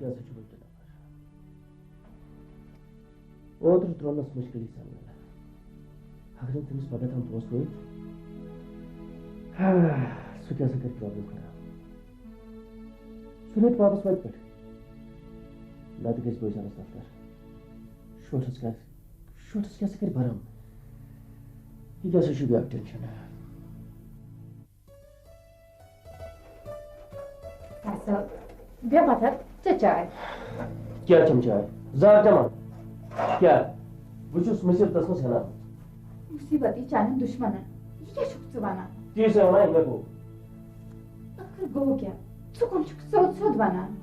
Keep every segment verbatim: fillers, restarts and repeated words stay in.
یہِ ہسا چھُ وٕنکیٚن نفر۔ اوترٕ ترٛوونَس مُشکِلی سان۔ اگر نہٕ تٔمِس پگاہ تام پونٛسہٕ وٲتۍ، سُہ کیٛاہ سا کرِ problem خراب؟ سُہ نیرِ واپس وَتہِ پٮ۪ٹھ۔ نَتہٕ گژھِ بٲے جانَس دفتر۔ شوٹھس کیٛاہ، شوٹھس کیٛاہ سا کرِ بھرم؟ یہِ کیٛاہ سا چھُ بیٛاکھ tension؟ اچھا، بیٚہہ پتھر، چےٚ چاے۔ کیٛاہ چٮ۪م چاے؟ زہر چٮ۪مہٕ؟ کیٛاہ؟ بہٕ چھُس مُصیبتس منٛز ہٮ۪نان۔ مُصیبت یی چانٮ۪ن دُشمنن۔ یہِ کیٛاہ چھُکھ ژٕ ونان؟ تی سا ونان، یہِ مےٚ گوٚو۔ ٲخٕر گوٚو کیٛاہ؟ ژٕ کُم چھُکھ سیوٚد سیوٚد ونان؟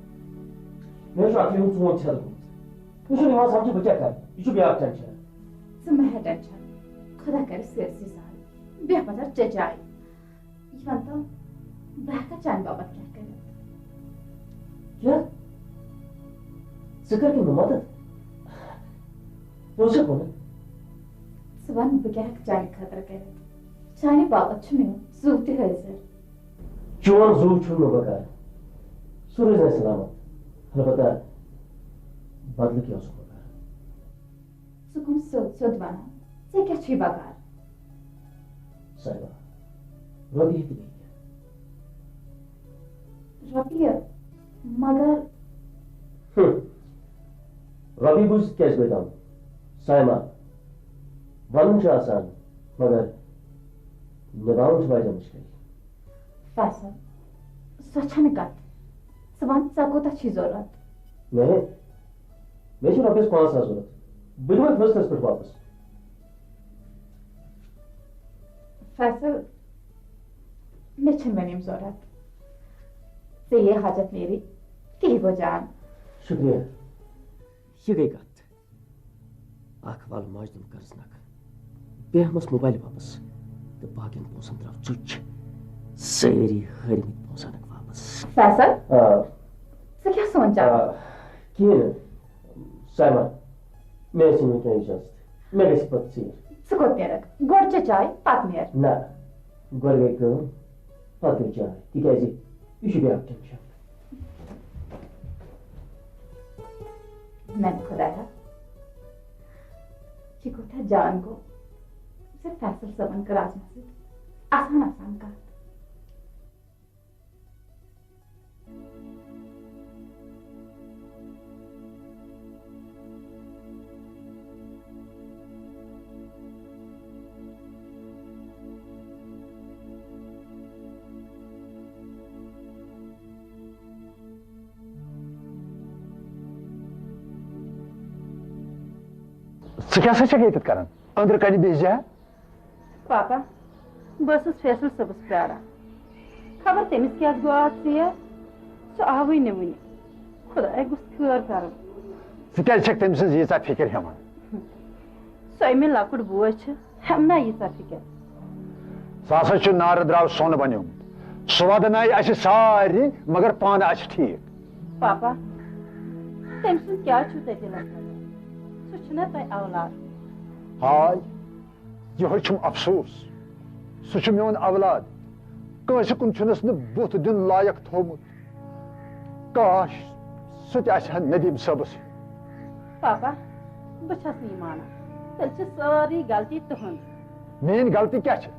مےٚ چھُ اکھ یِہُنٛد ژوٗنٛٹھ ژھٮ۪تھ گوٚمُت۔ مےٚ چھُنہٕ یِوان سمجھ، بہٕ کیٛاہ کرٕ؟ یہِ چھُ بیٛاکھ tension۔ ژٕ مہ ہےٚ tension۔ خۄدا کرِ سٲرسٕے سہل۔ بیٚہہ پتھر، چےٚ چاے۔ یہِ وَن تہٕ، بہٕ ہٮ۪کا چانہِ باپتھ کینٛہہ کٔرِتھ؟ کیٛاہ؟ ژٕ کر مےٚ مدد؟ پوٚز چھا وَنان؟ ژٕ وَن، بہٕ کیٛاہ ہٮ۪کہٕ چانہِ خٲطرٕ کٔرِتھ؟ چانہِ باپتھ چھُ میون زُو تہِ حٲضِر۔ چون زُو چھُم نہٕ بکار۔ سُہ روزِ نہٕ سلامت۔ البتہ بدلہٕ کینٛہہ اوسُم بکار۔ ژٕ کُم سیوٚد سیوٚد ونان؟ ژےٚ کیٛاہ چھُے بکار؟ سایبہ، رۄپیہِ تہِ بیٚیہِ کینٛہہ۔ رۄپیہِ؟ مگر ہم، رۄپیہِ بوٗزِتھ کیٛازِ گٔے دم؟ سایمہ، ونُن چھُ آسان، مگر نباوُن چھُ واریاہ مُشکل۔ فیصل، سۄ چھنہٕ کتھ۔ ژٕ ون، ژےٚ کوٗتاہ چھُے ضروٗرت؟ مےٚ؟ مےٚ چھِ رۄپیَس پانٛژھ ساس ضروٗرت۔ بہٕ دِمَے فٕرستَس پٮ۪ٹھ واپس۔ فیصل، مےٚ چھِنہٕ وۄنۍ یِم ضروٗرت۔ ژےٚ یے حاجت نیری، تی گوٚو جان۔ شُکریہ۔ یہِ گٔے کَتھ۔ اکھ وال ماجہِ دِم قرض نکھٕ۔ بیٚیہِ ہٮ۪مس موبایل واپس۔ تہٕ باقین پونٛسن ترٛاو ژُچ۔ سٲری ہٲرمٕتۍ پونٛسہٕ انکھ واپس۔ فیصل، آ۔ ژٕ کیٛاہ سونٛچان؟ آ، کِہیٖنۍ نہٕ۔ سایمہ، مےٚ ٲسۍ نہٕ وٕنکٮ۪ن اجازت۔ مےٚ گژھِ پتہٕ ژیٖر۔ ژٕ کوٚت نیرکھ؟ گۄڈٕ چےٚ چاے، پتہٕ نیر۔ نہ، گۄڈٕ گٔے کٲم، پتہٕ گٔے چاے۔ تِکیٛازِ یہِ چھُ بیٛاکھ tension۔ میانہِ خۄدایا، یہِ کوٗتاہ جان گوٚو زِ فیصل صٲبن کٔر از مےٚ سۭتۍ آسان آسان کتھ۔ ژٕ کیٛاہ سا چھکھ ییٚتٮ۪تھ کران؟ أنٛدرٕ کنہِ بِہزِ ہا۔ پاپا، بہٕ ٲسٕس فیصل صٲبس پیاران۔ خبر تٔمِس کیٛاہ گوٚو آز ژیر؟ سُہ آوٕے نہٕ وُنہِ۔ خدایا گوٚژھ خٲر کرُن۔ ژٕ کیٛازِ چھکھ تٔمۍ سٕنٛز ییٖژاہ فِکر ہٮ۪وان؟ سۄے مےٚ لۄکُٹ بوے چھِ، ہٮ۪م نا ییٖژاہ فِکر۔ سُہ ہسا چھُ نارٕ درٛاو سۄن بنیومُت۔ سُہ ودنایہِ اسہِ سارنٕے، مگر پانہٕ آسہِ ٹھیٖک۔ پاپا، تٔمۍ سُنٛد کیٛاہ چھُو تۄہہِ دِلس لگان؟ سُہ چھُنہ تۄہہِ اولاد۔ ہاے، یِہوٚے چھُم افسوس۔ سُہ چھُ میون اولاد۔ کٲنٛسہِ کُن چھُنس نہٕ بُتھ دیُن لایق تھوٚومُت۔ کاش، سُہ تہِ آسہِ ہا ندیم صٲبس ہیوٗ۔ پاپا، بہٕ چھَس نہٕ یہِ مانان۔ تیٚلہِ چھِ سٲرٕے غلطی تُہٕنٛز۔ میٲنۍ غلطی کیٛاہ چھِ؟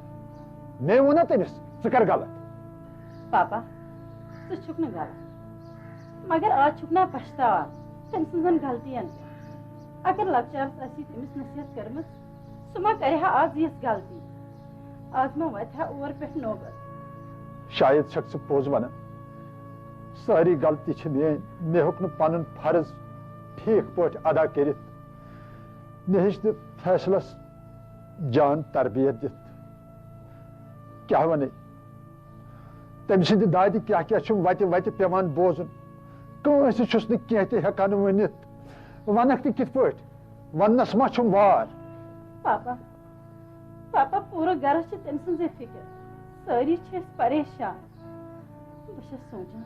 مےٚ ووٚن نا تٔمِس، ژٕ کر غلط۔ پاپا، ژٕ چھُکھ نہٕ غلط، مگر آز چھُکھ نا پچھتاوان تٔمۍ سٕنٛزن غلطین پٮ۪ٹھ۔ اگر لۄکچارس آسی تٔمِس نصیحت کٔرمٕژ، سُہ ما کرِ ہا آز یِژھ غلطی؟ آز ما واتہِ ہا اور پٮ۪ٹھ نوبت؟ شاید چھکھ ژٕ پوٚز ونان۔ سٲری غلطی چھِ میٲنۍ۔ مےٚ ہیوٚک نہٕ پنُن فرض ٹھیٖک پٲٹھۍ ادا کٔرِتھ۔ مےٚ ہیٚچ نہٕ فیصلس جان تربیت دِتھ۔ کیٛاہ ونے؟ تٔمۍ سٕنٛدِ دادِ کیٛاہ کیٛاہ چھُم وتہِ وتہِ پٮ۪وان بوزُن۔ کٲنٛسہِ چھُس نہٕ کینٛہہ تہِ ہٮ۪کان ؤنِتھ۔ ونکھ تہِ کِتھ پٲٹھۍ؟ وننس ما چھُم وار؟ پاپا، پاپا، پوٗرٕ گرس چھِ تٔمۍ سٕنٛزٕے فِکر۔ سٲری چھِ أسۍ پریشان۔ بہٕ چھَس سونٛچان،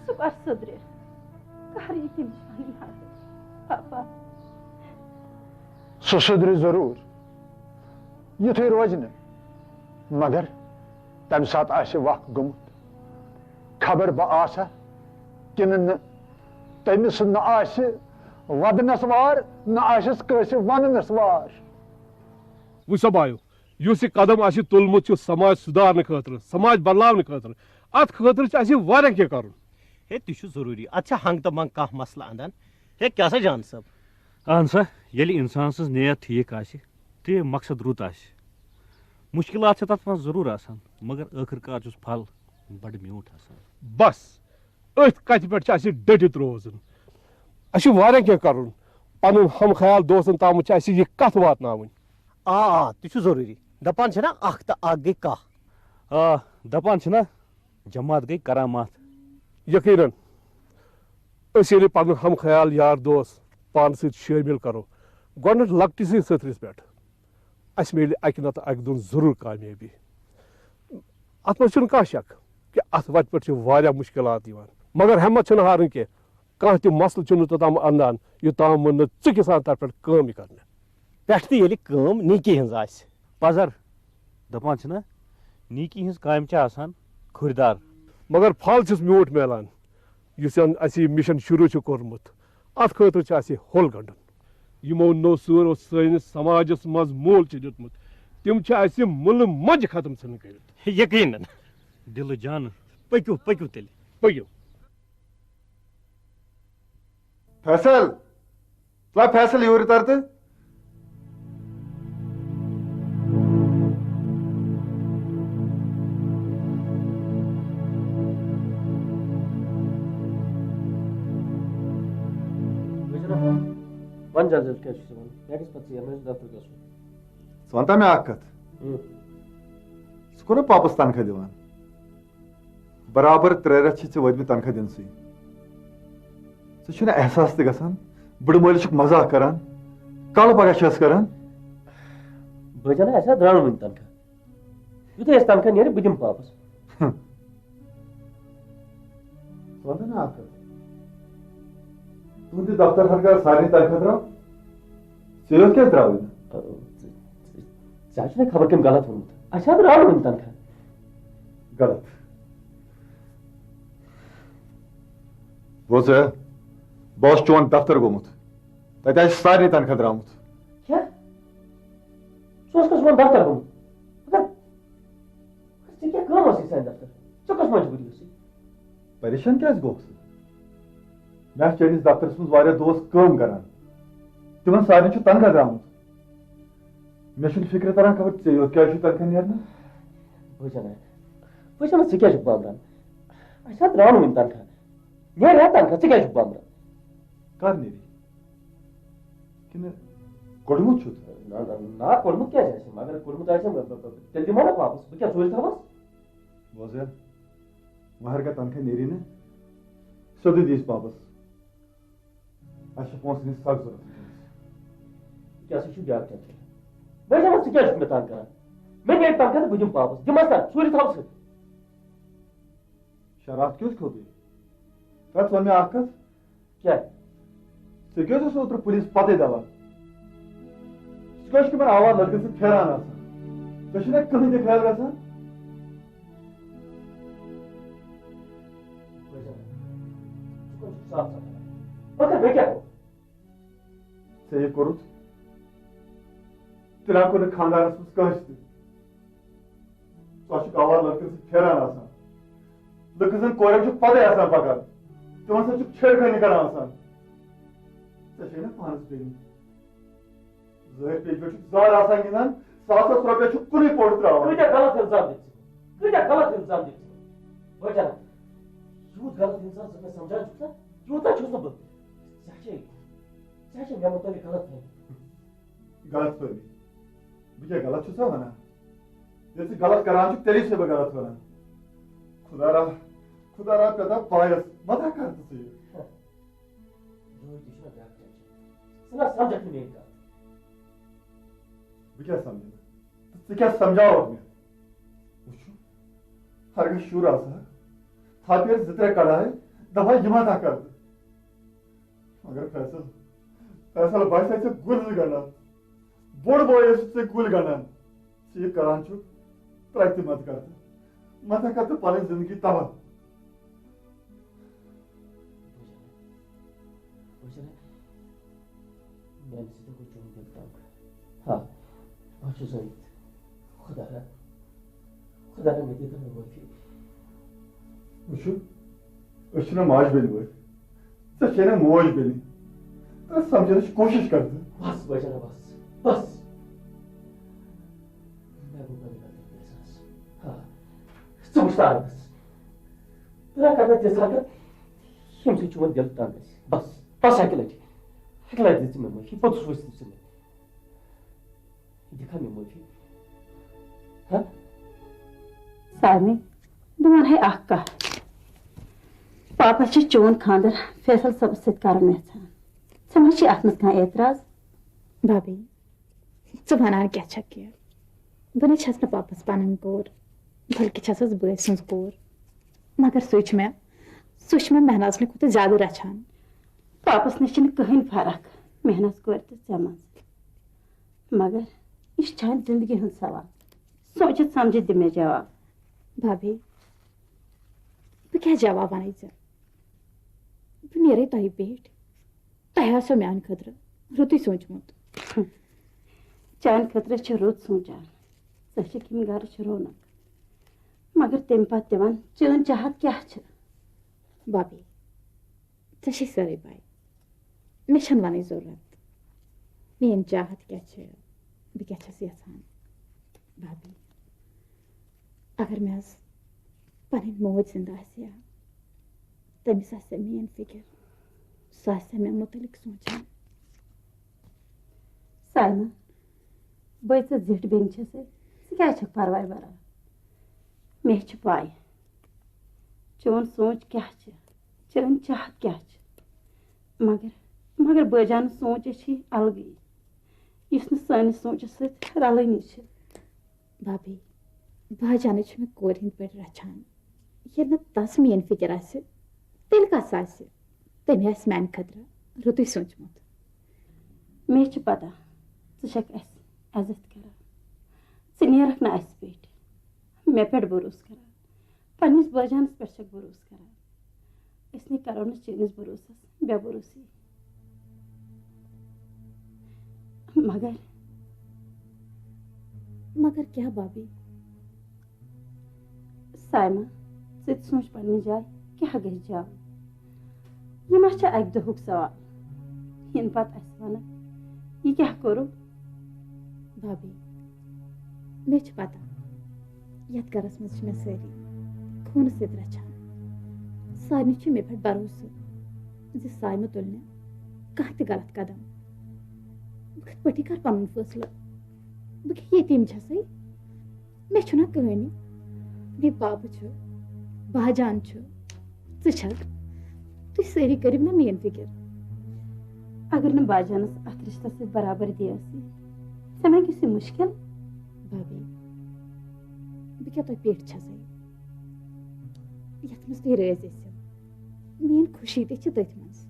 سُہ کر سُدرِ؟ کر یی تٔمِس پنٕنۍ حالت؟ پاپا۔ سُہ سُدرِ ضروٗر۔ یُتھُے روزِ نہٕ۔ مگر تَمہِ ساتہٕ آسہِ وق گوٚمُت۔ خبر بہٕ آسہٕ ہا کِنہٕ نہٕ۔ تٔمِس نہٕ آسہِ وَدنَس وار، نہٕ آسٮ۪س کٲنٛسہِ وَننَس وار۔ وٕچھ سا بایو، یُس یہِ قدم آسہِ تُلمُت چھُ سماج سُدھارنہٕ خٲطرٕ، سماج بدلاونہٕ خٲطرٕ۔ اتھ خٲطرٕ چھُ اَسہِ واریاہ کینٛہہ کرُن۔ ہے، تہِ چھُ ضروٗری۔ اتھ چھا ہنٛگ تہٕ منٛگ کانٛہہ مسلہٕ اندان؟ ہے، کیٛاہ سا جان صٲب؟ اہن سا، ییٚلہِ انسان سٕنٛز نیت ٹھیٖک آسہِ تہٕ مقصد رُت آسہِ، مُشکلات چھِ تتھ منٛز ضروٗر آسان، مگر ٲخٕر کار چھُس پھل بڑٕ میوٗٹھ آسان۔ بس، أتھۍ کتھِ پٮ۪ٹھ چھُ اَسہِ ڈٔٹِتھ روزُن۔ اَسہِ چھُ واریاہ کینٛہہ کرُن۔ پنُن ہم خیال دوستن تامَتھ چھِ اَسہِ یہِ کتھ واتناوٕنۍ۔ آ، آ، تہِ چھُ ضروٗری۔ دپان چھِنہ، اکھ تہٕ اکھ گٔے کاہ۔ آ، دپان چھِنہ، جماعت گٔے کرامات۔ یقیناً، أسۍ ییٚلہِ پنُن ہم خیال یار دوست پانہٕ سۭتۍ شٲمِل کرو، گۄڈٕنیتھ لۄکٹِسٕے سٔتھرِس پٮ۪ٹھ، اَسہِ میلہِ اَکہِ نتہٕ اَکہِ دۄہ ضروٗر کامیٲبی۔ اَتھ منٛز چھُنہٕ کانٛہہ شک کہِ اَتھ وَتہِ پٮ۪ٹھ چھِ واریاہ مُشکِلات یِوان، مگر ہٮ۪مت چھَنہٕ ہارٕنۍ کینٛہہ۔ کانٛہہ تہِ مسلہٕ چھُنہٕ توٚتام اندان، یوٚتام وۄنۍ نہٕ ژٕ کِسان تَتھ پٮ۪ٹھ کٲم یہِ کرنہٕ۔ پٮ۪ٹھ تہِ ییٚلہِ کٲم نیکی ہٕنٛز آسہِ۔ پزر، دپان چھِنہ، نیکی ہٕنٛز کامہِ چھِ آسان کھُرۍ دار۔ مگر پھل چھُس میوٗٹھ میلان، یُس زن اَسہِ یہِ مِشن شروٗع چھُ کوٚرمُت۔ اَتھ خٲطرٕ چھُ اَسہِ ہوٚل گنٛڈُن۔ یِمو نوٚو سُر اوس سٲنِس سماجس منٛز مول چھُ دیُتمُت، تِم چھِ اَسہِ مُلہٕ مۄنجہِ ختم ژھٕنٕنۍ کٔرِتھ۔ یقیناً۔ دِلہٕ جانہٕ۔ پٔکِو، پٔکِو تیٚلہِ۔ پٔکِو۔ فیصل، ژٕ فیصل یوٗرۍ تر تہٕ۔ وۄنۍ جلدی کیٛاہ چھُ ژٕ وَنان؟ مےٚ گژھِ پَتہٕ ژیر، مےٚ چھُ دفتر گژھُن۔ ژٕ وَنتا مےٚ اَکھ کَتھ؟ اۭں۔ ژٕ کوٗتاہ پاپَس تنخواہ دِوان؟ برابر ترٛےٚ رٮ۪تھ چھِ ژےٚ وٲتمٕتۍ تنخواہ دِنسٕے۔ ژےٚ چھُنہٕ احساس تہِ گژھان؟ بٕڈٕ مٲلِس چھُکھ مزاق کران، کالہٕ پگاہ چھَس کران۔ بٲے جان، اَسہِ حظ درٛاو نہٕ وٕنہِ تنخواہ۔ یُتھُے اَسہِ تنخواہ نیرِ، بہٕ دِمہٕ واپس۔ ہم۔ ژٕ وَن تہٕ مےٚ اَکھ کَتھ۔ تُہُنٛد یہِ دفتر ہرکار سارنٕے تنخواہ درٛاو؟ ژےٚ یوت کیٛازِ درٛاوٕے نہٕ؟ ژےٚ حظ چھُے خبر کٔمۍ غلط ووٚنمُت۔ اَسہِ حظ درٛاو نہٕ وُنہِ تنخواہ۔ غلط۔ بوز، بہٕ اوسُس چون دفتر گوٚمُت۔ تَتہِ آسہِ سارنٕے تنخواہ درٛامُت۔ کیٛاہ؟ ژٕ اوسکھا سون دفتر گوٚمُت؟ مگر ژےٚ کیٛاہ کٲم ٲسٕے سانہِ دفتر؟ ژےٚ کۄس منٛز چھُ ؤرۍ یوسٕے؟ پریشان کیٛازِ گوٚوکھ ژٕ؟ مےٚ آسہٕ چٲنِس دفترس منٛز واریاہ دوس کٲم کران۔ تِمن سارنٕے چھُ تنخواہ درٛامُت۔ مےٚ چھُنہٕ فِکرِ تران خبر ژےٚ یوت کیٛازِ چھُے تنخواہ نیرنہٕ۔ بہٕ چھَنا، بہٕ چھَنا، ژٕ کیٛازِ چھُکھ بامبران؟ اَسہِ حظ درٛاو نہٕ وُنہِ تنخواہ۔ نیرِ ہا تنخواہ، ژٕ کیٛازِ چھُکھ بامبران؟ کر نیرِ؟ کِنہٕ کوٚڑمُت چھُتھ؟ نہ، نہ، نہ، کوٚڑمُت کیٛازِ آسہِ؟ مگر کوٚڑمُت آسہِ، بہٕ، بہٕ، بہٕ، تیٚلہِ دِمو نا واپس۔ بہٕ کیٛاہ ژوٗرِ تھاوس؟ بوز حظ، وۄنۍ ہرگاہ تنخواہ نیری نہٕ، سیوٚدُے دِیٖس واپس۔ اَسہِ چھِ پونٛسہٕ دِنۍ سخ ضروٗرت وٕنکیٚنَس۔ یہِ کیٛاہ سا چھُ بیٛاکھ ٹٮ۪نشن؟ بہٕ چھَس دَپان، ژٕ کیٛازِ چھُکھ مےٚ تنگ کران؟ مےٚ نیرِ تنخواہ تہٕ بہٕ دِمہٕ واپس۔ دِمس نا، ژوٗرِ تھاوس۔ شراب کیُتھ کھیوٚتُے؟ تَتھ وَن مےٚ اَکھ کَتھ۔ کیٛاہ؟ ژےٚ کیٛازِ اوس اوترٕ پُلیٖس پَتَے دَوان؟ ژٕ کیٛازِ چھُکھ یِمَن آوارٕ لٔڑکَن سۭتۍ پھیران آسان؟ ژےٚ چھُنہ کٕہٕنۍ تہِ خیال گژھان؟ ژےٚ یہِ کوٚرُتھ، تیٚلہِ ہا کوٚر نہٕ خانٛدارَس منٛز کٲنٛسہِ تہِ۔ ژٕ چھُکھ آوارٕ لٔڑکَن سۭتۍ پھیران آسان۔ لٔڑکہٕ سٕنٛدٮ۪ن کورٮ۪ن چھُکھ پَتَے آسان پَکان۔ تِمَن سۭتۍ چھُکھ چھیڑخٲنی کران آسان۔ ژےٚ چھے نہ پانَس بیٚنہِ۔ ظٲہِر پیٚجہِ پٮ۪ٹھ چھُکھ زار آسان گِنٛدان، ساسَس رۄپیَس چھُکھ کُنُے پوٚٹ ترٛاوان۔ کۭتیٛاہ غلط اِلزام دِتۍ ژےٚ؟ کۭتیٛاہ غلط اِلزام دِتۍ ژےٚ؟ بٲے جان، یوٗت غلط اِنسان ژٕ مےٚ سَمجھان چھُکھ نا، تیوٗتاہ چھُس نہٕ بہٕ۔ ژےٚ چھے، ژےٚ چھے مےٚ مُتعلِق غلط فہمی۔ غلط فہمی؟ بہٕ کیٛاہ غلط چھُسا وَنان؟ ییٚلہِ ژٕ غلط کران چھُکھ، تیٚلے چھُسے بہٕ غلط وَنان۔ خدا را، خدا را پیدا پایَس، مَتہ کر تہٕ ژٕ یہِ۔ یِہوٚے تہِ چھُنہ بیٛاکھ ٹٮ۪نشَن۔ ژٕ نہ سَمجھَکھ نہٕ میٛٲنۍ کَتھ۔ بہٕ کیٛاہ سَمجھٕ نہٕ؟ تہٕ ژٕ کیٛاہ سَمجھاوَکھ مےٚ؟ وٕچھِو، ہرگاہ شُر آسہٕ ہا، تھپھ ییٚلہِ زٕ ترٛےٚ کَڑہے، دَپہٕ ہا، یہِ مَتہ کر تہٕ۔ مگر فیصل، فیصل باسے ژےٚ گُلۍ زٕ گنڈان۔ بوٚڑ بوے ٲسِتھ ژےٚ گُلۍ گنڈان۔ ژٕ یہِ کران چھُکھ، ترٛکہِ تہِ مت کر تہٕ۔ مت ہا کر ژٕ پنٕنۍ زندگی تباہ۔ میانہِ سۭتۍ گوٚو چون دِل تنگ۔ ہا، بہٕ چھُس زٲنِتھ۔ خۄدا را، خۄدا را، مےٚ دِ تہٕ مےٚ معٲفی۔ وٕچھِو، أسۍ چھِنہٕ ماجہِ بیٚنہِ وٲلۍ۔ ژےٚ چھے نہٕ موج بیٚنہِ۔ تہٕ سمجھنٕچ کوٗشِش کر ژٕ۔ بس بجانا، بس، بس۔ مےٚ گوٚو پننہِ غلطی ہُنٛد احساس۔ ہا، ژٕ وٕچھ تارکس۔ ژٕ نہ کر نہٕ تِژھ حرکت، ییٚمہِ سۭتۍ چون دِل تنگ گژھِ۔ بس، بس اکہِ لٹہِ۔ اکہِ لٹہِ دِ ژٕ مےٚ معٲفی، پوٚتُس وٕچھ ژٕ مےٚ۔ دِکھا مےٚ معٲفی؟ ہا؟ سارنٕے، بہٕ وَنہٕ ہے اَکھ کَتھ۔ پاپا چھِ چون خانٛدر فیصل صٲبَس سۭتۍ کَرُن یَژھان۔ ژےٚ ما چھِ اَتھ منٛز کانٛہہ اعتراض؟ بھابھی، ژٕ وَنان کیٛاہ چھَکھ یہِ؟ بہٕ نَے چھَس نہٕ پاپَس پَنٕنۍ کوٗر، بلکہِ چھَسَس بٲے سٕنٛز کوٗر۔ مگر سُے چھُ مےٚ، سُہ چھُ مےٚ مہنازنہِ کھۄتہٕ زیادٕ رَچھان۔ پاپَس نِش چھِنہٕ کٕہٕنۍ فرق مہناز کورِ تہٕ ژےٚ منٛز۔ مگر یہِ چھِ چانہِ زندگی ہُنٛد سوال۔ سوٗنٛچِتھ سمجھِتھ دِ مےٚ جواب۔ بھابھی، بہٕ کیٛاہ جواب وَنَے ژےٚ؟ بہٕ نیرَے تۄہہِ پیٚٹھۍ۔ تۄہہِ آسیو میٛانہِ خٲطرٕ رُتُے سوٗنٛچمُت۔ چانہِ خٲطرٕ چھِ رُت سونٛچان۔ ژےٚ چھِکھ یِم گَرٕچ رونق۔ مگر تَمہِ پَتہٕ تہِ وَن، چٲنۍ چاہت کیٛاہ چھِ؟ بھابھی، ژےٚ چھے سٲرٕے پَے۔ مےٚ چھَنہٕ وَنٕچ ضروٗرت۔ میٛٲنۍ چاہت کیٛاہ چھِ؟ بہٕ کیٛاہ چھَس یَژھان؟ بھابھی، اگر مےٚ حظ پَنٕنۍ موج زِندٕ آسہِ ہا، تٔمِس آسہِ ہا میٛٲنۍ فِکِر، سُہ آسہِ ہا مےٚ مُتعلِق سونٛچان۔ سایمہ، بٔے ژےٚ زِٹھ بیٚنہِ چھَسے، ژٕ کیٛازِ چھَکھ پَرواے بَران؟ مےٚ چھِ پَے چون سونٛچ کیٛاہ چھِ، چٲنۍ چاہت کیٛاہ چھِ۔ مگر، مگر بٲجانَس سونٛچ چھِ الگٕے، یُس نہٕ سٲنِس سونٛچَس سۭتۍ رَلٲنی چھِ۔ بھابھی، باجانٕے چھُ مےٚ کورِ ہِنٛدۍ پٲٹھۍ رَچھان۔ ییٚلہِ نہٕ تَس میٛٲنۍ فِکِر آسہِ، تیٚلہِ کَس آسہِ؟ تٔمۍ آسہِ میٛانہِ خٲطرٕ رُتُے سوٗنٛچمُت۔ مےٚ چھِ پَتہ ژٕ چھَکھ اَسہِ عزت کَران، ژٕ نیرَکھ نہٕ اَسہِ پیٚٹھۍ، مےٚ پٮ۪ٹھ بروسہٕ کَران، پنٛنِس باجانَس پٮ۪ٹھ چھَکھ بروسہٕ کَران۔ أسۍ نَے کَرو نہٕ چٲنِس بروسَس بے بروسی۔ مگر مگر کیٛاہ بھابھی؟ سایمہ، ژٕ تہِ سونٛچ پننہِ جایہِ کیٛاہ گژھِ جان؟ یہِ ما چھِ اَکہِ دۄہُک سوال؟ یِنہٕ پتہٕ اَسہِ وَنَکھ، یہِ کیٛاہ کوٚرُکھ؟ بھابھی، مےٚ چھِ پتہ، یَتھ گَرَس منٛز چھِ مےٚ سٲری خوٗنہٕ سۭتۍ رَچھان۔ سارنٕے چھُ مےٚ پٮ۪ٹھ بھروسہٕ زِ سایمہٕ تُلہِ نہٕ کانٛہہ تہِ غلط قدم۔ بہٕ کِتھ پٲٹھۍ کَرٕ پَنُن فٲصلہٕ؟ بہٕ کیٛاہ یتیٖم چھَسے؟ مےٚ چھُنہ کٕہٕنۍ۔ مےٚ بابہٕ چھُ، باجان چھُ، ژٕ چھَکھ۔ تُہۍ سٲری کٔرِو نہ میٛٲنۍ فِکِر۔ اگر نہٕ باجانَس اَتھ رِشتَس سۭتۍ برابردی ٲسٕے، ژےٚ ما گژھِ مُشکِل؟ بھابھی، بہٕ کیٛاہ تۄہہِ پیٚٹھۍ چھَسے؟ یَتھ منٛز تُہۍ رٲضۍ ٲسِو، میٛٲنۍ خوشی تہِ چھِ تٔتھۍ منٛز۔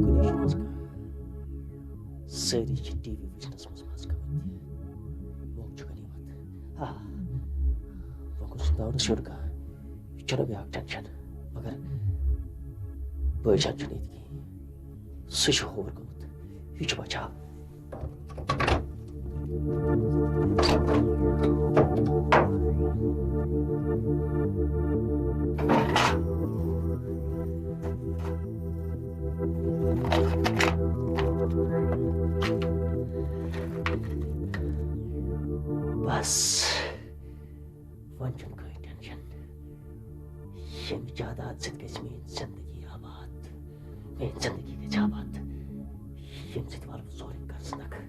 کُنہِ چھُنہٕ آز کانٛہہ۔ سٲری چھِ ٹی وی وٕچھنَس منٛز مَزٕ گٔمٕتۍ۔ موقعہٕ چھُ غنیٖمت۔ آ، وۄنۍ گوٚژھ نہٕ دورٕ شُر کانٛہہ۔ یہِ چھُنہٕ بیٛاکھ ٹٮ۪نشَن۔ مگر بٲے جان چھُنہٕ ییٚتہِ کِہیٖنۍ۔ سُہ چھُ ہوٚر گوٚمُت۔ یہِ چھُ بچاو۔ بس، وۄنۍ چھُنہٕ کٕہٕنۍ ٹٮ۪نشن۔ ییٚمہِ جاداد سۭتۍ گژھِ میٛٲنۍ زندگی آباد۔ میٛٲنۍ زندگی گژھِ آباد۔ ییٚمہِ سۭتۍ والہٕ بہٕ سورُے قرض نکھٕ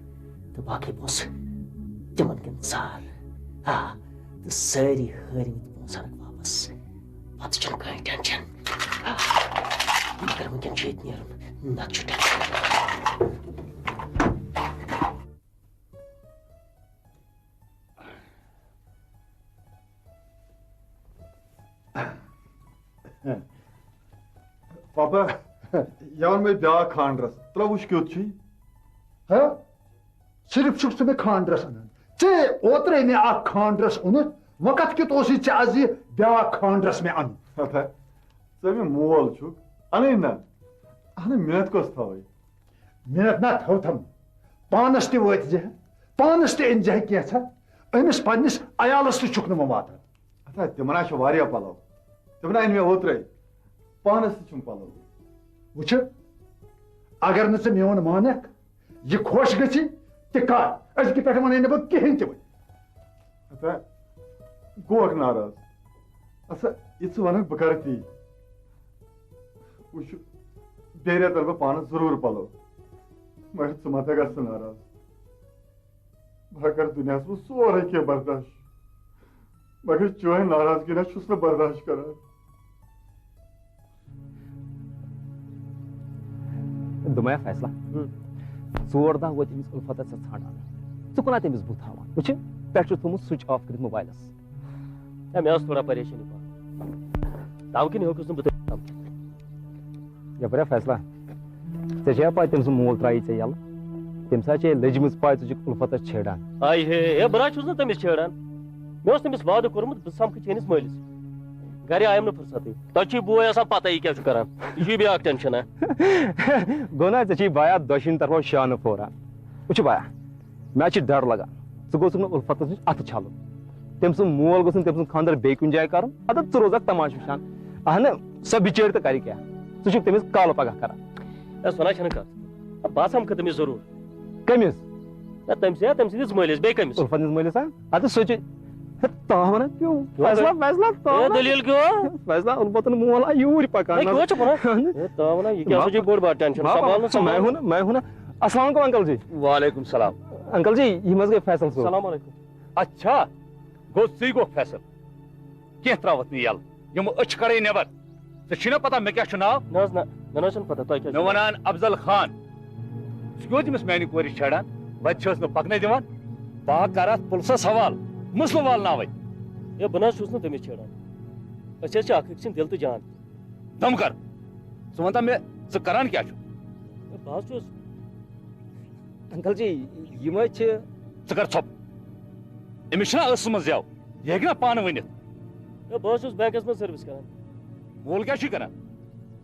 تہٕ باقٕے پونٛسہٕ تِمن دِمہٕ ژار۔ آ، تہٕ سٲری ہٲرمٕتۍ پونٛسہٕ اَنَکھ واپس۔ پتہٕ چھُنہٕ کٕہٕنۍ ٹٮ۪نشن۔ آ، مگر وٕنکٮ۪ن چھُ ییٚتہِ نیرُن، نتہٕ چھُ ٹٮ۪نشن۔ پاپا، یہِ وَن مےٚ بیٛاکھ خانٛدرَس، ترٛا وٕچھ کیُتھ چھُے۔ ہہ؟ صرف چھُکھ ژٕ مےٚ خانٛدرَس اَنان۔ ژےٚ اوترَے مےٚ اَکھ خانٛدرَس اوٚنُتھ، وۄنۍ کَتھ کیُتھ اوسُے ژےٚ آز یہِ بیٛاکھ خانٛدرَس مےٚ اَنُن؟ ہَتھا، ژٕ مےٚ مول چھُکھ، اَنٕے نہ۔ اَہنہٕ، محنت کۄس تھاوَے؟ منت نہ تھوتھم، پانس تہِ وٲتۍ زِ، پانس تہِ أنۍ زِ کینٛژھا، أمِس پننِس عیالس تہِ چھُکھ نہٕ وۄنۍ واتان۔ ہتا، تِمن ہا چھِ واریاہ پلو، تِمن ہا أنۍ مےٚ اوترے، پانس تہِ چھُم پلو۔ وٕچھِ، اگر نہٕ ژٕ میون مانکھ، یہِ خۄش گژھِ تہِ کر، أزکہِ پٮ۪ٹھ ونَے نہٕ بہٕ کِہیٖنۍ تہِ وۄنۍ۔ ہتا، گوکھ ناراض۔ اچھا، یہِ ژٕ ونکھ بہٕ کرٕ تی۔ وٕچھ، بیٚیہِ رٮ۪تہٕ انہٕ بہٕ پانس ضروٗر پلو، مگر ژٕ مہ تھکھ گژھ ژٕ ناراض۔ بہٕ ہا کرٕ دُنیاہس منٛز سورُے کینٛہہ برداش، مگر چٲنۍ ناراضگی نہ چھُس نہٕ برداش کران۔ دوٚپمَے فیصلہ، ہم۔ ژور دۄہ وٲتۍ أمِس اُلفتس ژےٚ ژھانٛڈان۔ ژٕ کُنا تٔمِس بُتھ ہاوان؟ وٕچھِ، پٮ۪ٹھٕ چھُس تھوٚومُت switch off کٔرِتھ موبایلَس۔ ہے، مےٚ ٲس تھوڑا پریشٲنی پہن۔ تَمہِ کِنۍ ہیوٚکُس نہٕ بہٕ تٔمِس سمکھِتھ۔ یپٲرۍ ہا فیصلہ، ژےٚ چھےٚ پَے تٔمۍ سُنٛد مول ترٛایی ژےٚ یَلہٕ؟ تٔمِس ہا چھے لٔجمٕژ پَے ژٕ چھُکھ اُلفتس چھیڑان۔ آے ہے، ہے، بہٕ نہ چھُس نہٕ تٔمِس چھیڑان۔ مےٚ اوس تٔمِس وعدٕ کوٚرمُت بہٕ سمکھٕ چٲنِس مٲلِس۔ گرِ آیم نہٕ فرصتٕے۔ تۄہہِ چھُے بوے آسان پتہ یہِ کیٛاہ چھُ کران۔ یہِ چھُے بیٛاکھ ٹینشن، ہا؟ گوٚو نا، ژےٚ چھُے بایا دۄشوٕنی طرفو شانہٕ پھوران۔ وٕچھ بایا، مےٚ چھِ ڈر لگان ژٕ گوٚژھُکھ نہٕ اُلفتس نِش اَتھٕ چھلُن۔ تٔمۍ سُنٛد مول گوٚژھ نہٕ تٔمۍ سُنٛد خانٛدر بیٚیہِ کُنہِ جایہِ کرُن۔ مطلب، ژٕ روزکھ تماشہٕ وٕچھان۔ اہنہٕ، سۄ بِچٲرۍ تہٕ کرِ کیٛاہ؟ ژٕ چھُکھ تٔمِس کالہٕ پگاہ کران۔ ہے، سۄ نہ چھَنہٕ کتھ۔ بہٕ آسہٕ ہم تٔمِس ضروٗر۔ کٔمِس؟ ہے، تٔمۍ سٕے، تٔمۍ سٕنٛدِس مٲلِس، بیٚیہِ کٔمِس؟ اُلفت سٕنٛدِس مٲلِس، ہا؟ اَدٕ سُہ چھُ، ہے، تاوَن ہا پیوٚو۔ کیٛاہ فیصلہ، گوٚو؟ فیصلہ، ہے، تاوَن ہا۔ دٔلیٖل کیٛاہ؟ فیصلہ، اُلفتُن مول آو یوٗرۍ پکان۔ ہے، کیٛاہ چھُکھ وَنان؟ ہے، تاوَن ہا، یہِ کیٛاہ سا چھُ بوٚڑ بار ٹینشن؟ بابا، سنبھال نہٕ، سنبھال۔ مےٚ ووٚن، مےٚ ووٚن۔ السلام علیکم، انکل جی۔ وعلیکم السلام۔ انکل جی، یہِ ما حظ گٔے فیصل صٲب؟ السلام علیکم۔ اچھا، گوٚو ژٕے گوٚکھ فیصل؟ کینٛہہ ترٛاوَتھ نہٕ یَلہٕ، یِمہٕ أچھ کَڑَے نٮ۪بر۔ ژےٚ چھُے نا پتہ مےٚ کیٛاہ چھُ ناو؟ نہ حظ نہ، مےٚ نہ حظ چھُنہٕ پتہ، تۄہہِ کیٛاہ چھُو مےٚ ناو؟ وَنان افضل خان۔ ژٕ کیٛاہ اوس أمِس میٛانہِ کورِ چھیڑان؟ وَتہِ چھِ حظ نہٕ پَکنَے دِوان؟ بہٕ ہا کَرٕ اَتھ پُلسَس حوالہٕ، مٕسلہٕ والناوَے۔ ہے، بہٕ نہ حظ چھُس نہٕ تٔمِس چھیڑان۔ أسۍ حظ چھِ اَکھ أکۍ سٕنٛدۍ دِل تہٕ جان۔ دم کر۔ ژٕ وَن تہ مےٚ، ژٕ کران کیٛاہ چھُکھ؟ ہے، بہٕ حظ چھُس۔ انکل جی، یِم حظ چھِ۔ ژٕ کر ژھۄپ۔ أمِس چھِنہ ٲسَس منٛز زٮ۪و، یہِ ہیٚکہِ نہ پانہٕ ؤنِتھ۔ ہے، بہٕ حظ چھُس بینکَس منٛز سٔروِس کران۔ مول کیٛاہ چھُے کران؟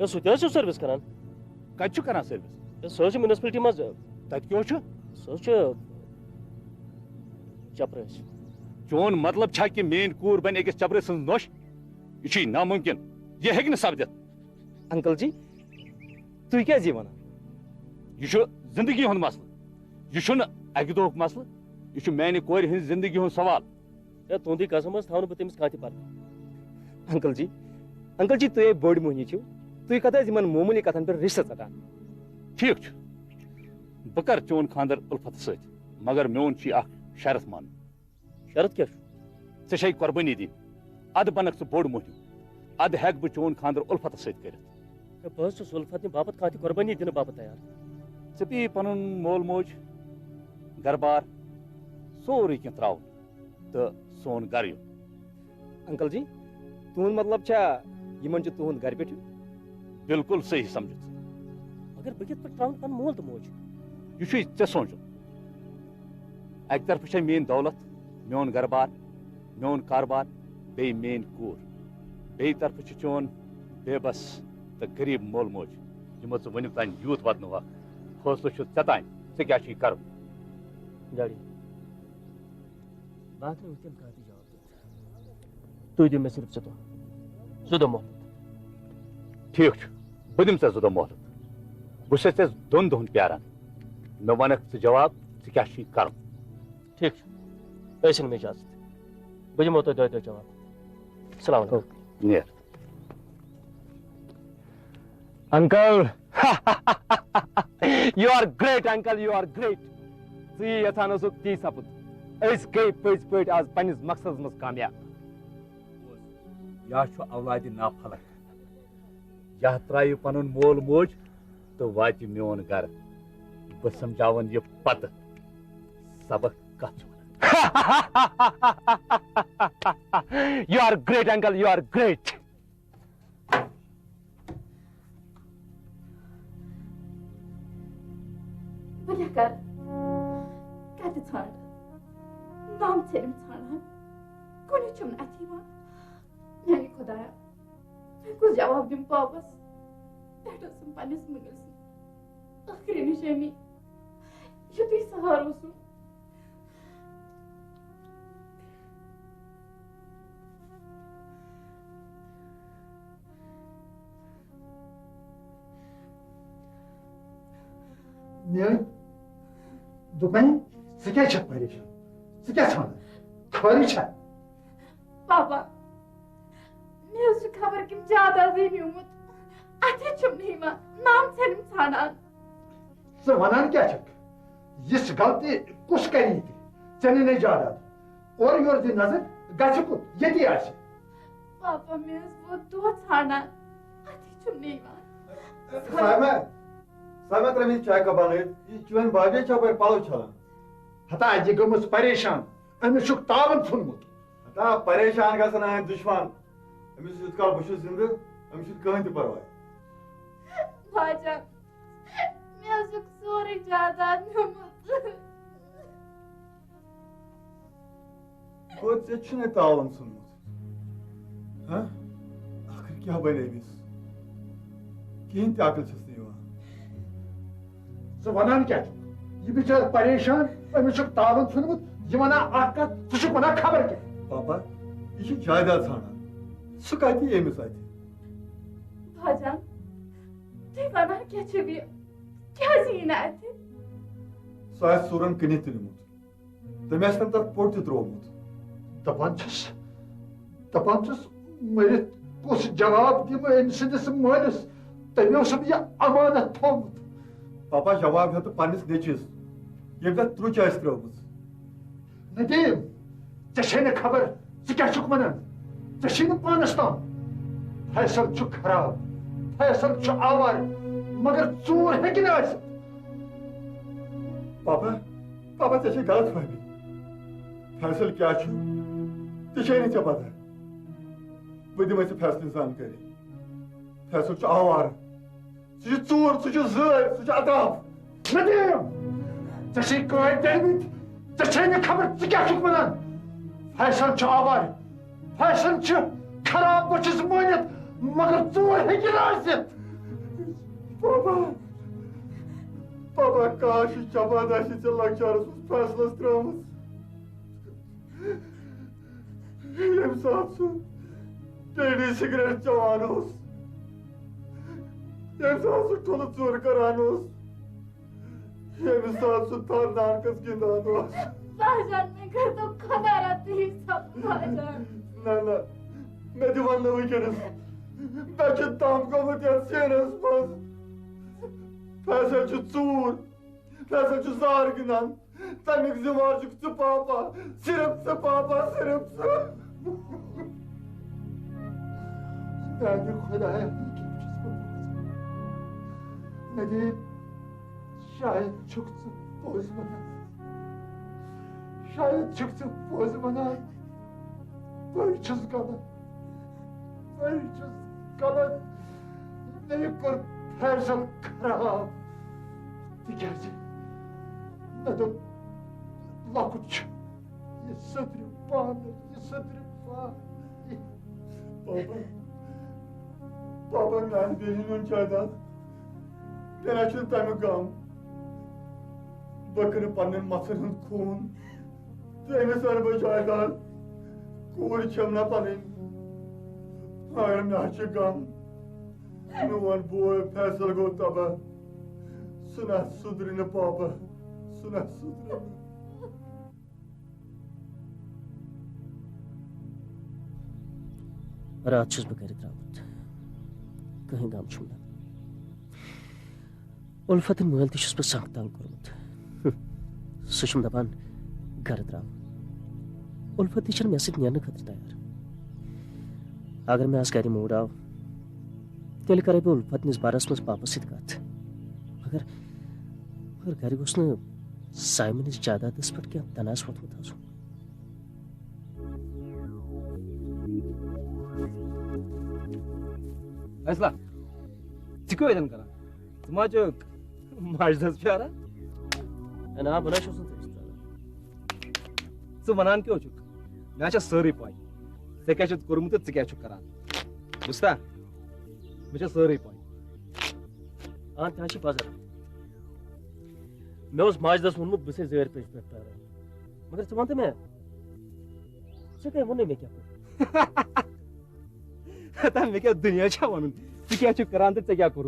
ہے، سُہ تہِ حظ چھُ سٔروِس کران۔ کَتہِ چھُ کران سٔروِس؟ ہے، سُہ حظ چھُ میونسپلٹی منٛز۔ تَتہِ کیٛاہ حظ چھُ؟ سُہ حظ چھُ چپرٲسۍ۔ چون مطلب چھا کہِ میٛٲنۍ کوٗر بَنہِ أکِس چپرٲسۍ سٕنٛز نۄش؟ یہِ چھُے نامُمکِن۔ یہِ ہیٚکہِ نہٕ سپدِتھ۔ انکل جی، تُہۍ کیٛازِ یہِ وَنان؟ یہِ چھُ زِندگی ہُنٛد مسلہٕ۔ یہِ چھُنہٕ اَکہِ دۄہُک مسلہٕ۔ یہِ چھُ میٛانہِ کورِ ہٕنٛزِ زِندگی ہُنٛد سوال۔ ہے، تُہُنٛدٕے قسم حظ، تھاوٕ نہٕ بہٕ تٔمِس کانٛہہ تہِ پرواے۔ انکل جی، انکل جی، تُہۍ ہے بٔڑۍ مۄہنی چھِو، تُہۍ کَتہِ حظ یِمَن معموٗلی کَتھَن پٮ۪ٹھ رِشتہٕ ژَٹان؟ ٹھیٖک چھُ، بہٕ کَرٕ چون خانٛدر اُلفتَس سۭتۍ، مگر میون چھُے اَکھ شرط مانُن۔ شرط کیٛاہ چھُ؟ ژےٚ چھے قۄربٲنی دِنۍ۔ اَدٕ بنکھ ژٕ بوٚڑ مۄہنیو۔ اَدٕ ہٮ۪کہٕ بہٕ چون خانٛدر اُلفتس سۭتۍ کٔرِتھ۔ ہے، بہٕ حظ چھُس اُلفت نہِ باپتھ کانٛہہ تہِ قۄربٲنی دِنہٕ باپتھ تیار۔ ژےٚ پیٚیہِ پنُن مول موج، گرٕ بار، سورُے کینٛہہ ترٛاوُن تہٕ سون گرٕ یُن۔ انکل جی، تُہُنٛد مطلب چھا یِمن چھُ تُہُنٛد گرٕ پٮ۪ٹھ یُن؟ بِلکُل صحیح سمجھُتھ ژٕ۔ مگر بہٕ کِتھ پٲٹھۍ ترٛاوَن پنُن مول تہٕ موج؟ یہِ چھُے ژےٚ سونٛچُن۔ اَکہِ طرفہٕ چھےٚ میٛٲنۍ دولت، میون گرٕ بار، میون کارٕبار، بیٚیہِ میٛٲنۍ کوٗر۔ بیٚیہِ طرفہٕ چھُ چون بے بس تہٕ غریٖب مول موج، یِمو ژٕ وُنیُک تام یوٗت ودنووکھ۔ فٲصلہٕ چھُ ژےٚ تام، ژےٚ کیٛاہ چھُے کرُن؟ ڈیڈی، بہٕ ہٮ۪کہٕ نہٕ وٕنکٮ۪ن کانٛہہ تہِ جواب دِتھ۔ تُہۍ دِیِو مےٚ صرف زٕ دۄہ۔ زٕ دۄہ مۄہلت۔ ٹھیٖک چھُ، بہٕ دِمہٕ ژےٚ زٕ دۄہ مۄہلت۔ بہٕ چھُسے ژےٚ دۄن دۄہن پیاران۔ مےٚ وَنکھ ژٕ جواب، ژٕ کیٛاہ چھُے کرُن۔ ٹھیٖک چھُ، ٲسِن مےٚ اجازت۔ بہٕ دِمو تۄہہِ دۄیہِ دۄہہِ جواب۔ السلام علیکم۔ نیر۔ Uncle, you are great, uncle, you are great. ژٕ یی یژھان اوسُکھ، تی سپُد۔ أسۍ گٔے پٔزۍ پٲٹھۍ آز پننِس مقصدس منٛز کامیاب۔ یا چھُ اولادِ نافلک، یا ترٛایہِ پنُن مول موج تہٕ واتہِ میون گرٕ۔ بہٕ سمجھاوَن یہِ پتہٕ۔ سبق کتھ چھُ ونان؟ You are great, uncle, you are great. بہٕ کیٛاہ کرٕ؟ کتہِ ژھانٛڈٕ؟ نام ژھیٚرِم ژھانٛڈہن؟ کُنہِ چھُم نہٕ اَتھِ یِوان۔ میٛانہِ خۄدایا، وۄنۍ کُس جواب دِمہٕ پاپس؟ پٮ۪ٹھ ٲسٕم پننِس مٲلۍ سٕنٛز۔ ٲخری نِشٲنی، یُتُے سہارٕ اوسُم۔ میٲنۍ دوٚپمَے، ژٕ کیٛازِ چھَکھ پریشان؟ ژٕ کیٛاہ ژھانٛڈان؟ خٲرٕے چھا؟ پاپا، مےٚ حظ چھُ خبر کٔمۍ جادادٕے نیوٗمُت۔ اَتھِ چھُم نہٕ یِوان، نام ژھٮ۪نُم ژھانٛڈان۔ ژٕ وَنان کیٛاہ چھَکھ؟ یِژھ غلطی کُس کَری تہِ؟ ژےٚ نِنے جاداد۔ اورٕ یورٕ دِ نظر، گژھِ کوٚت؟ ییٚتی آسہِ۔ پاپا، مےٚ حظ ووت دۄہ ژھانٛڈان، اَتھِ چھُم نہٕ یِوان۔ سایمہ، سایمہ، ترٛٲے مےٚ چاے کپ بنٲوِتھ۔ یہِ چٲنۍ بابی چھا اَپٲرۍ پلو چھلان؟ ہتا، یہِ گٔمٕژ پریشان، أمِس چھُکھ تاوَن ژھُنمُت۔ ہتا، پریشان گژھن أہٕنٛدۍ دُشمن۔ أمِس یُتھ کال بہٕ چھُس زِندٕ، أمِس چھُنہٕ کٕہٕنۍ تہِ پرواے۔ باجان، مےٚ حظ چھُکھ سورُے جاداد نیوٗمُت۔ گوٚو ژےٚ چھُنَے تاوَن ژھُنمُت؟ ہہ؟ آخر کیٛاہ بَنہِ أمِس؟ کِہیٖنۍ تہِ عقل چھَس نہٕ یِوان۔ ژٕ وَنان کیٛاہ چھُکھ؟ یہِ بِچٲر پریشان، أمِس چھُکھ تاوَن ژھُنمُت، یہِ وَنان اَکھ کَتھ، ژٕ چھُکھ وَنان خبر کیٛاہ۔ پاپا، یہِ چھُ جایداد ژھانٛڈان۔ سُہ کَتہِ یی أمِس اَتھِ؟ باجان، تُہۍ وَنان کیٛاہ چھِو یہِ؟ کیٛازِ یی نہٕ اَتھِ؟ سُہ آسہِ ژوٗرَن کٕنِتھ تہِ نیوٗمُت۔ تٔمۍ آسہِ نہٕ تَتھ پوٚٹ تہِ ترٛوومُت۔ دَپان چھُس، دَپان چھُس، مٔرِتھ کُس جواب دِمہٕ أمۍ سٕنٛدِس مٲلِس؟ تٔمۍ اوسُم یہِ امانت تھوٚومُت۔ پاپا، جواب ہیوٚت پننِس نیٚچوِس، ییٚمۍ تَتھ ترُچ آسہِ ترٲومٕژ۔ ندیم، ژےٚ چھے نہٕ خبر ژٕ کیٛاہ چھُکھ وَنان؟ ژےٚ چھے نہٕ پانَس تام۔ فیصل چھُ خراب، فیصل چھُ آوارٕ، مگر ژوٗر ہیٚکہِ نہٕ ٲسِتھ۔ پاپا، پاپا، ژےٚ چھے غلط فہمی۔ فیصل کیٛاہ چھُ، تہِ چھے نہٕ ژےٚ پتہ۔ بہٕ دِمے ژےٚ فیصلٕچ زانکٲری۔ فیصل چھُ آوارٕ۔ سُہ چھُ ژوٗر، سُہ چھُ زٲرۍ، سُہ چھُ عطاف۔ ندیم، ژےٚ چھے کٲنۍ کٔرمٕتۍ، ژےٚ چھے نہٕ خبر ژٕ کیٛاہ چھُکھ وَنان۔ فیصل چھُ آوارٕ، فیصل چھُ خراب، بہٕ چھُس مٲنِتھ، مگر ژوٗر ہیٚکہِ نہٕ ٲسِتھ۔ پاپا، پاپا، کاش یہِ چپان آسہِ ژےٚ لۄکچارس منٛز فیصلس ترٲومٕژ۔ ییٚمہِ ساتہٕ سُہ بیڑی سگریٹ چٮ۪وان اوس، ییٚمہِ ساتہٕ سُہ ٹھُلہٕ ژوٗر کران اوس، ییٚمہِ ساتہٕ سُہ تھر نانکس گِنٛدان اوس۔ باجان، مےٚ کٔرۍتو خۄدا رحم تُہی سب باجان۔ نہ، نہ، مےٚ تہِ وَن نہٕ وٕنکیٚنَس۔ مےٚ چھُ دم گوٚمُت یَتھ سیٖنَس منٛز۔ فیصل چھُ ژوٗر، فیصل چھُ زار گِنٛدان۔ تَمیُک ذِمہٕ وار چھُکھ ژٕ پاپا، صرف ژٕ پاپا، صرف ژٕ۔ میانہِ خۄدایہ، یہِ کیٛاہ چھُس بہٕ بوزان؟ ندیم، شاید چھُکھ ژٕ پوٚز وَنان۔ شاید چھُکھ ژٕ پوٚز وَنان۔ بہٕ چھُس غلط۔ بہٕ چھُس غلط۔ مےٚ کوٚر فیصل خراب۔ تِکیٛازِ مےٚ دوٚپ، لۄکُٹ چھُ، یہِ سُدرِ پانہٕ، یہِ سُدرِ پانہٕ۔ پاپا، پاپا، میانہِ بیٚنہِ ہُنٛد جایداد، مےٚ نہ چھُنہٕ تَمیُک غم۔ بہٕ کٕنہٕ پننٮ۪ن مَژھن ہُنٛد خوٗن تہٕ أمِس اَنہٕ بہٕ جایداد۔ کوٗر چھَم نہ پَنٕنۍ۔ مگر مےٚ حظ چھُ غم۔ میون بوے فیصل گوٚو تباہ۔ سُہ نہ سُدرِ نہٕ، پاپا، سُہ نہ سُدرِ نہٕ۔ راتھ چھُس بہٕ گرِ درٛامُت، کٕہٕنۍ غم چھُم نہٕ۔ اُلفتٕنۍ مٲلۍ تہِ چھُس بہٕ سخ تنگ کوٚرمُت۔ سُہ چھُم دپان، گرٕ درٛاو۔ اُلفت تہِ چھَنہٕ مےٚ سۭتۍ نیرنہٕ خٲطرٕ تیار۔ اگر مےٚ آز گرِ موٗڈ آو، تیٚلہِ کرے بہٕ اُلفتنِس بارس منٛز پاپس سۭتۍ کتھ۔ مگر، مگر گرِ گوٚژھ نہٕ سایمنِس جادادس پٮ۪ٹھ کینٛہہ تنازٕ ووٚتھمُت آسُن۔ فیصلہ، ژٕ کیٛاہ اَتٮ۪ن کران؟ ژٕ ما چھُکھ ماجدس پھیران؟ ہے نا، بہٕ نہ چھُس نہٕ تٔمِس پھیران۔ ژٕ وَنان کیٛاہ چھُکھ؟ مےٚ چھےٚ سٲرٕے پَے۔ ژےٚ کیٛاہ چھُتھ کوٚرمُت تہٕ ژٕ کیٛاہ چھُکھ کران۔ بوٗزتھا؟ مےٚ چھےٚ سٲرٕے پَے۔ آ، تہِ حظ چھِ پَزر۔ مےٚ اوس ماجدس ووٚنمُت بہٕ چھُسے زٲرۍ پٔچ پٮ۪ٹھ پیاران۔ مگر ژٕ وَن تہٕ مےٚ، ژےٚ کٔمۍ ووٚنُے مےٚ کیٛاہ کوٚر؟ ہتا مےٚ کیٛاہ دُنیا چھا وَنُن؟ ژٕ کیٛاہ چھُکھ کران تہٕ ژےٚ کیٛاہ کوٚرُتھ؟